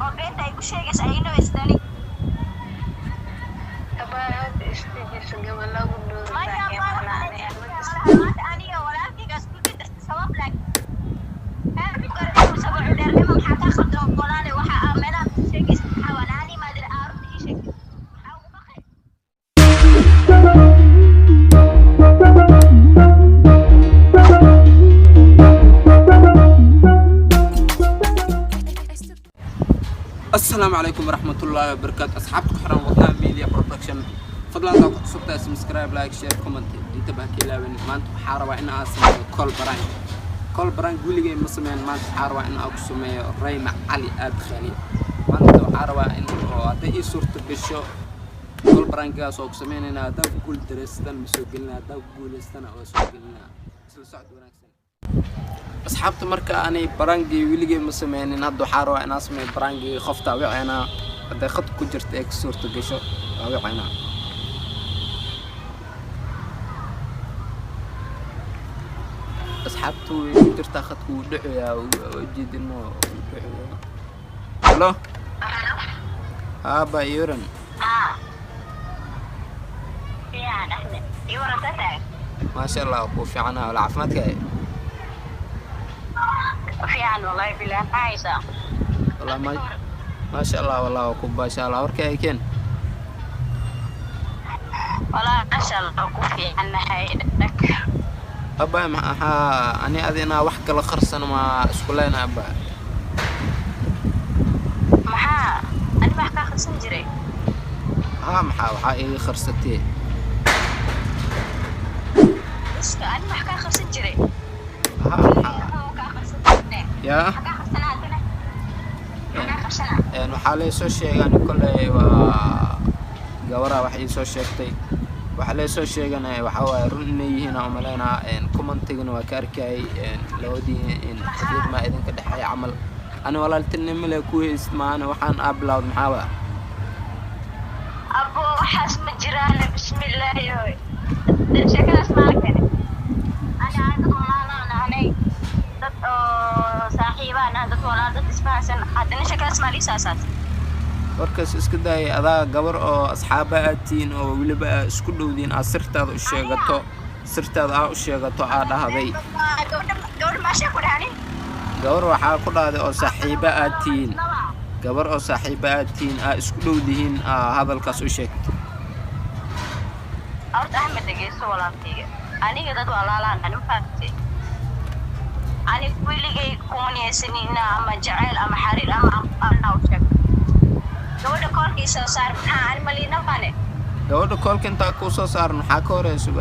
Oo beenta ay ku sheegaysa ay inaweystani. Maya, maanta aniga walaalkaygaas ku darta sabab, laakiin dheernimo maxaa kaa khaldan, walaale? Waxa aa meelaha ku sheegaysa maxaa waa naani maadir aarunta ii sheegtay, maxaa ugu baqay? Asalaamu calaykum waraxmatullaahi wabarakaatu. Asxaabta ku xiran Wadnaha Media Production, fadlan hadaa ku cusubtahay, subscribe, like, share, comment intaba ha ka ilaawin. Maanta waxaa rabaa in aan sameeyo call prank. Call prank weligay ma sameyn. Maanta waxaa rabaa in aan ku sameeyo Rayma Cali aad khali. Maanta waxaa rabaa in oo hadday ii suurto gasho call prankigaas oo ku sameynayna. Haddaan ku guul dareystan ma soo gelina, haddaan ku guuleystana waa soo gelinaa. Isla socod wanaagsan, asxaabta. Marka aanay prank-gii weligay ma sameynin, hadda waxaa rabaa inaan sameeyo prank-gii. Qofta wiceynaa, hadday khad ku jirta ee ka suurto gasho waa wiceynaa. Asxaabtu way ku jirtaa, khadku wuu dhacoyaa, ujeedin ma wuu dhacoyaa. Halo, aaba yuran. Haa, fiican Axmed, ii waran tahay? Maasha Allah, kuu fiicana wala caafimaadka? Fiican wallahi bilah, maxaa haysaa? Wallah ma maasha Allah, wallah waa ku maasha Allah. Warka ay keen. Walaa maasha Allah, ku fiicannahay dhag. Abaa, maxaa ani adi inaa wax kala qarsan ma isku leenahay, abaa? Maxaa ani wax kaa qarsan jiray? Haa, maxaa waxaa iga qarsatee? Iska ani wax kaa qarsan jiray? Haa, maxaa? Waxba kaa qarsan jirne. Yaa. Maxaa kaa qarsanaa haddana? Maxaa kaa qarsanaa? Waxaa laysoo sheegay, ani kolley waa gabaraa wax ii soo sheegtay. Waxa laysoo sheeganaya waxaa waaye run inay yihiin aan umaleynaa. Commentigana waa ka arkayay labadii in xiriir maa idinka dhexeeya camal. Ani walaaltinimo le ku hayst maana waxaan aa bilowd maxaa waa? Abo, waxaas ma jiraan, bismillaahi. Hoy, sheekadaas maa la keenay? Ani aan dad walaalaan ahnay, dad oo saaxiibaan ah, dad walaal, dad isfahansan, haddana sheekadaas maa liisoo asaasay? Warkaas iska daayay. Adaa gabar oo asxaaba aad tihiin oo weliba aa isku dhowdiin aad sirtaada u sheegato, sirtaada aa u sheegato, aa dhahday. Gabadha, gabadha maashee ku dhahani? Gabar waxaa ku dhahday oo saaxiiba aad tihiin, gabar oo saaxiiba aad tihiin, aa isku dhowdihiin, aa hadalkaas u sheegtay. Horta Axmed, dhegeysto walaalkayga, aniga dad walaalaan ani mafahamtay. Ani weligay kuma niyeysanina ama jacayl ama xariir ama anaa u sheeg. Gabadha koolkii soo saar, maxaa ani maliinabane? Gabadha koolka intaa kuu soo saaran, waxaa ka horeysa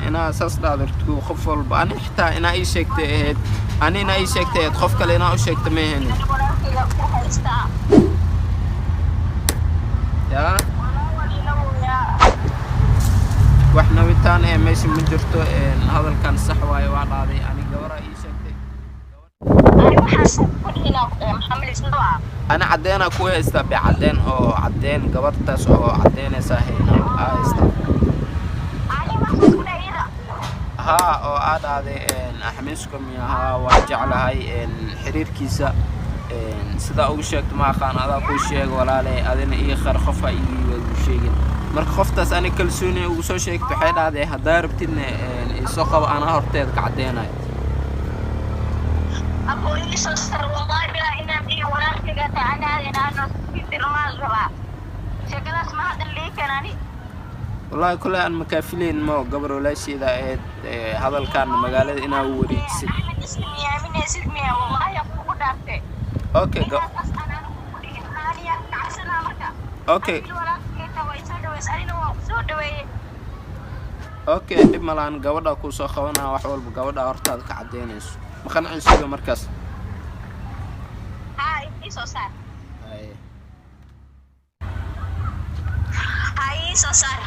inaa saas dhahdo qof walba. Ani xitaa inaa ii sheegtay ahayd, ani inaa ii sheegtay ahayd, qof kale inaa u sheegta ma ahayn. Ani walaalkayga ku haystaa. Yaa. Walaa waliinaboyaa. Wax nabitaan ee meesha ma jirto. Hadalkan sax waaye, waa dhahday. Ani gabaraa ii sheegtay. Ani waxaas ku dhihinaa ku dhahay, maxaa maliisnaba? Ani caddeenaa ku haystaa be, caddeen oo caddeen gabartaas oo caddeynaysaa hayna aa haystaa. Ani waxaas ku dhahay iyada? Haa, oo aa dhahday Axmiisko miya? Haa, waa jeclahay xiriirkiisa. Sidaa ugu sheegto ma aqaan, adaa kuu sheega walaale. Adina ii qar, qof ha iigu sheegin. Marka qoftaas ani kalsooni ugu soo sheegto, waxay dhahday haddaa rabtidna isoo qabo, anaa horteeda ka caddeynayo. Abo, ii soo sar, wallahi bilaa inaan iyo walaalkayga tahay anaadin dirmaal rabaa. Sheekadaas ma hadda lii keenani. Wallahi kole aan makaafileyn mo gabar walaasheeda ahayd hadalkan magaalada inaa u wareejisid. Axmed, ismi aaminaysid miya? Wallahi kugu dhaartay. Okay. Inaas anaan kugu dhihin aniyaa kacsanaa marka. Okay. Adiga walaalkayga tahay, waa isoo dhaweys, anina waa ku soo dhaweeyey. Okay, dhib malaan. Gabadha kuu soo qabanaa, wax walba gabadha hortaada ka caddeynayso. Ma qancaysiga markaas? Haa, ii soo saar. Haye. Haa, ii soo saar.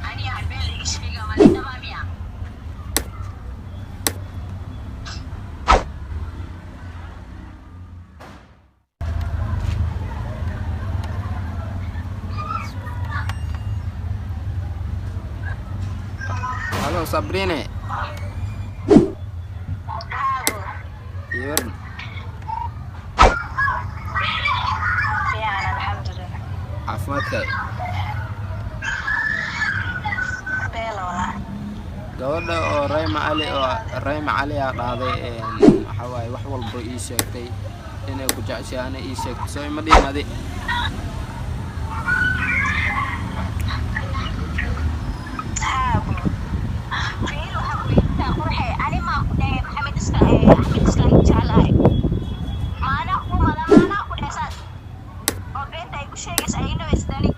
Aniyaa been iga sheega malinama miya? Halo, Sabrine. Haago. Iwaran. Caafimaadkaaga? Beela walaa. Gabadha oo Rayma Cali, oo Rayma Cali aa dhahday, waxa waaye wax walba ii sheegtay inay ku jeceshahay, ana ii sheegtay, soo ima dhihin adi? Haa bro. Fiir, waxaa ku weydiisaa qurxee, ani maa ku dhahay Maxamed iska Axmed iska ay jeclahay? Maanaa ku mala, maanaa ku dhahay saas oo beenta ay ku sheegaysa ay inabaysdani.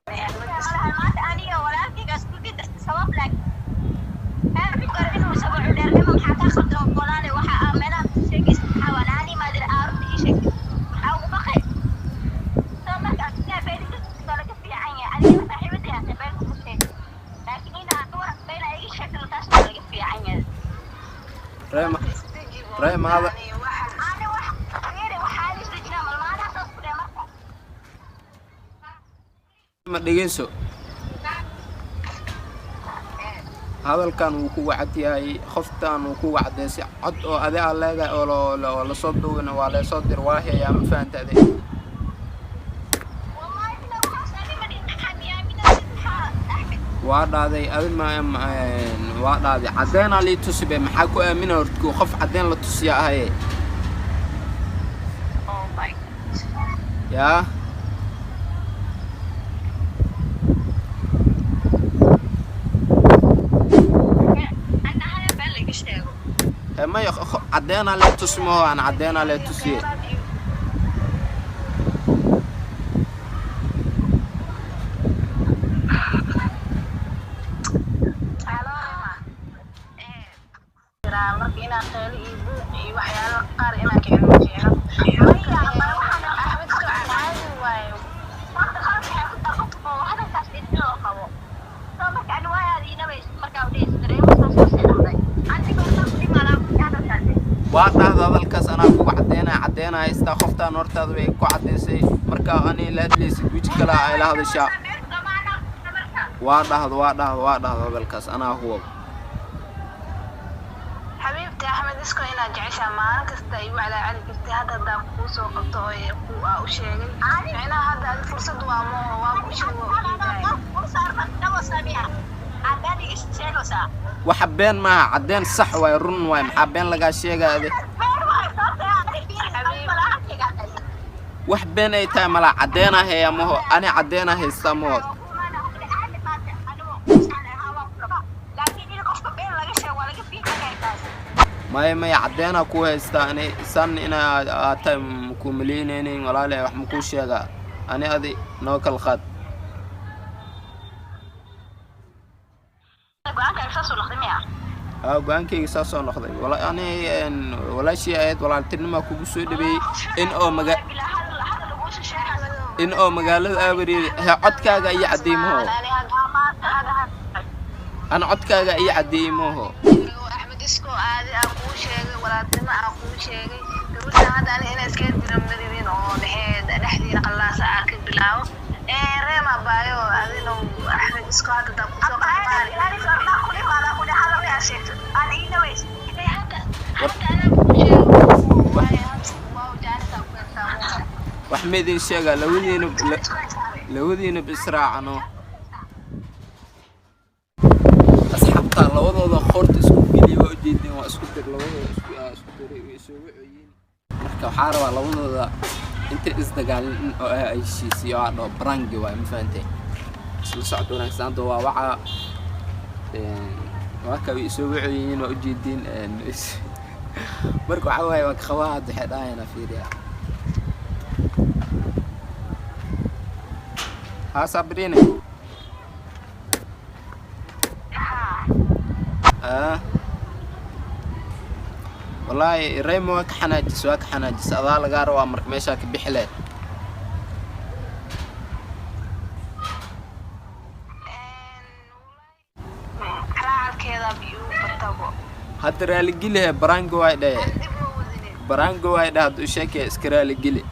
Maanta aniga walaalkaygaas ku gidarta sabab, laakiin inuu sabacu dheernimo maxaa kaa khaldan walaale? Waxa aa meelaha ku sheegaysa maxaa waa ani maadir aarunta ii sheegtay, maxaa ugu baqay? Soo marka inaa been laga fiican yahay. Aniga saaxiibadii hata been kugu sheegay, laakiin inaa waran been ay ii sheegtay, taas waa laga fiican yahay. Rayma, Rayma hada. Ani wax fiiri, waxaa isdejinaa malmaanaha saas ku dheh marka. Ma dhegeyso, hadalkan wuu kugu cad yahay, qoftan wuu kugu caddeysay, cod oo adi aa leedahay oo oo lasoo duubina waa leesoo dir, waa hayaa, ma fahanta adi? Wallahi bila waxaas ani ma dhihin, maxaa miyaamina maxaa Axmed? Waa dhahday adi, ma waa dhahday, caddeenaa lii tusibe, maxaa ku aamina hortku qof caddeen la tusiya ahaye? Oh my God. Yaa. Anna haya been laga sheego. Maya, caddeenaa lee tusi maho, aan caddeenaa lee tusiye. Marka inaan qeylo iyo buuq iyo waxyaalo qaar inaan kicin ma fiicno. Axmed iska caadi waaye. Horta qalad waxay ku tahay qofka oo hadalkaas in loo qabo. Soo marka ani waa aad iinabaysid markaa udhehaysid dareemo saas oo sii dhahday. Adiga horta ku dhimaalaa hadalkaasi. Waa dhahda hadalkaas, anaa kugu caddeynaya, caddeynaya haystaa, qoftaan hortaada way ku caddeysay. Marka ani la hadlaysid weji kale ay la hadashaa. Waa dhahdo, waa dhahdo, waa dhahdo hadalkaas, anaa huwa. Xabiibti, Axmed isko inaad jeceshaa maalin kasta igu calaacali jirtay. Hadda haddaan kuu soo qabto oo ku aa u sheegay, micnaha hadda adi fursad waa mo waa ku sheego, waa ujeedaay. Waxa been maaha, caddeen sax waay, run waay, maxaa been lagaa sheegaya adi? Wax been ay tahay malaa, caddeena heeya maho, ani caddeena haystaa maho. Maya, maya, caddeena ku haystaa ani, san ina aad tahay ku malaynaynin walaale, wax makuu sheegaa ani, adi noo kala qaad. Aa, go-aankayga saasoo noqday ani walaashii ahayd, walaaltinima kugu soo dhaweeyey in oo maga in oo magaalada aa wareegay he, codkaaga iyo cadeymaho, ana codkaaga iyo cadeymaho. Axmed isko aadi aan kuu sheegay, walaaltinimo aan kuu sheegay, gabadha hadda ani inay iska dira maribin oo dhexeed dhexdiina qallaasa aan ka bilaabo ee reema baayo adina Axmed isko hadda daa kusoo hadda anaa kuu sheego waayo hadda waa jaanisa ku heystaa. Wax ma idin sheegaa, labadiina labadiina bisraacano asxaabta, labadooda qoorta isku geliya, waa ujeedeen, waa isku dir, labadooda isku isku diray, way isugu coyiin. Marka waxaa rabaa labadooda intay isdagaalin in oo ay heshiisiyo, aa dhaho prank waay, ma fahantay? Isla socod wanaagsan. Hadda waa waxa waa ka way isugu coyiin, waa ujeediin. Marka waxaa waaye waa qabaa hadda, waxay dhahayaan fiiriya haa Sabrina. Wallaahi Raymo waa ka xanaajis, waa ka xanaajis, adaa lagaa rabaa marka meeshaa ka bixi lahayd. Calaacalkeeda igu batabo. Hadda raaligelihe, prank waay dhahe. Dib ma wadinin. Prank waay dheh, hadda u sheekaya, iska raaligeli.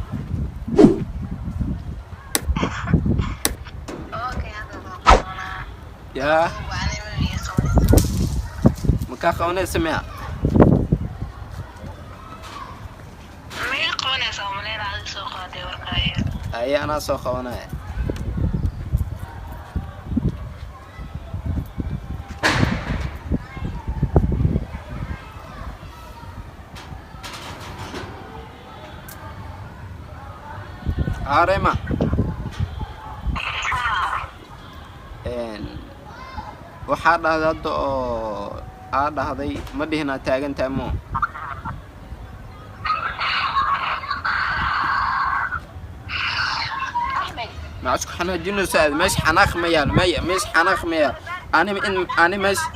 Okay, hadda waa doonaa. Yaa. Waana ii qabanaysaa. Makaa qabanaysa miya? Ma Aye, anaa soo qabanaya. Arema, waxaa dhahday hadda oo aa dhahday ma dhihin aad taagan tahay mo. Axmed. Ma isku xanaajinayso aad? Meesha xanaaq ma yaal, maya, meesha xanaaq ma yaal. Ani in ani meesha,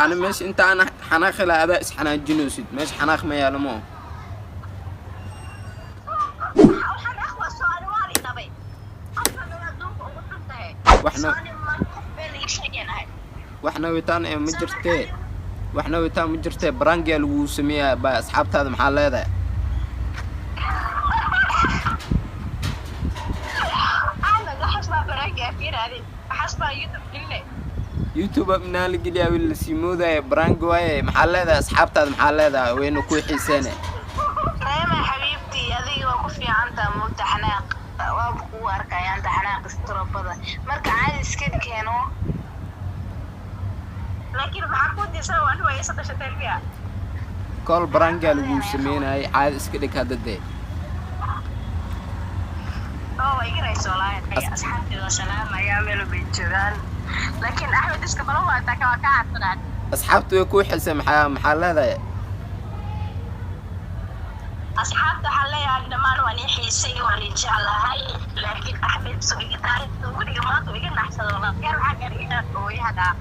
ani meesha inta aan xanaaqi lahaa adaa isxanaajinaysid. Meesha xanaaq ma yaalo mo. Waxaan aqwa soo ani waa la dhabay qofka dhan adduunka ugu xun tahay. Waxna soo ani ma qof been ii sheegeen ahay. Waxna witaan ee ma jirtee, waxna witaan ma jirtee. Prank-iyaa lagu sameeyaa baa. Asxaabtaada maxaa leedahay? Axmed, waxaas baa prank-i fiiraadi, waxaas baa YouTube geline. YouTube minaa la geliyaa? Wiil lasii moodaya prank waaye. Maxaa leedahay asxaabtaada? Maxaa leedahay? Wayna ku xiiseene. Reema xabiibtii, adiga waa ku fiicantaa moogta xanaaq, waaba kugu arkaya anta xanaaq isturobada marka caadi iska keeno. Laakiin maxaa kuu diisan? Waa anigu isa dashatay miya? Kol prank-iyaa lagu sameynayay, caadi iska dhig hadda dee. Oo waa iga rayso wallaahi. Asxaabteeda salaamaya meel bay joogaan, laakiin Axmed iska balo waa taa waa ka cadsanaan. Asxaabta way kuu xisay. Maxaa leedahay? Asxaabta waxaan leeyahay dhammaan waan ii xiisay, waan ii jeclahay, laakiin Axmed soo iga taariikhda guriga maanta uu iga naxsado wallaahi. Gaar waxaa gaar inaan ooyahadaa,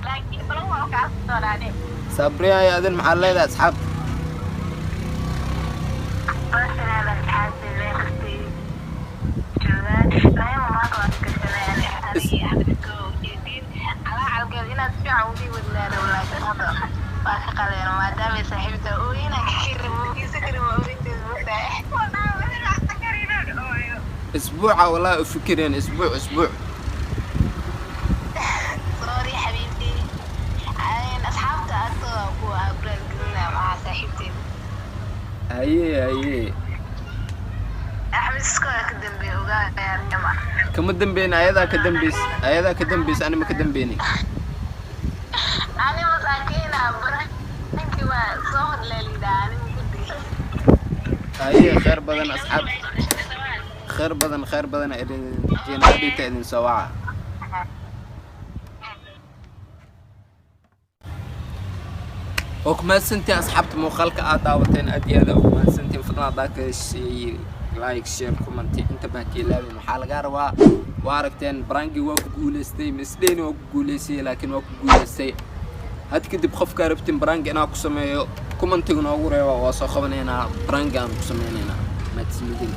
laakiin balo waa ka cadsanaan. Sabriyaay, adin maxaa leedahay asxaabta? Wasalaam asxaabta meel kastay joogaan. Reema maanta waa iska adiga Axmed iska ujeedin calaacalkeed inaad si fiican udii wadnaado, laakiin hadda waa ka qaleen maadaama saaxiibta ooyina ka karin karin ooyinteed moogtahay. Isbuuca wallahi u fikireen, isbuuc, isbuuc. Sorry xabiibtii, asxaabta agtooda kuwa kulaal maxaa saaxiibteed. Haye, haye. Axmed iska ka dambeeya ogaa Reema. Kama dambeyn, ayadaa ka dambeys, ayadaa ka dambeys, ani ma ka dambeynin. Ani masaakiina prank-kii waa soo hodleelidaa ani mugudi. Haye, khayr badan asxaab, khayr badan, khayr badan idin hadhita idin soo waca. Oo ku mahadsantiin asxaabta muuqaalka aad daawateen, aad iyo aad ugu mahadsantiin. Fadlan haddaa ka heshay, like, share, comment inta baa ka ilaawin. Waxaa lagaa rabaa, waa aragteen prank-gii waa ku guuleystay. Misdheyni waa ku guuleystay, laakiin waa ku guuleystay. Had kadib qofkaa rabtin prank-gi inaa ku sameeyo, comment-iga noogu reeba, waa soo qabanaynaa, prank-gi aan ku sameynaynaa. Mahadsanidin.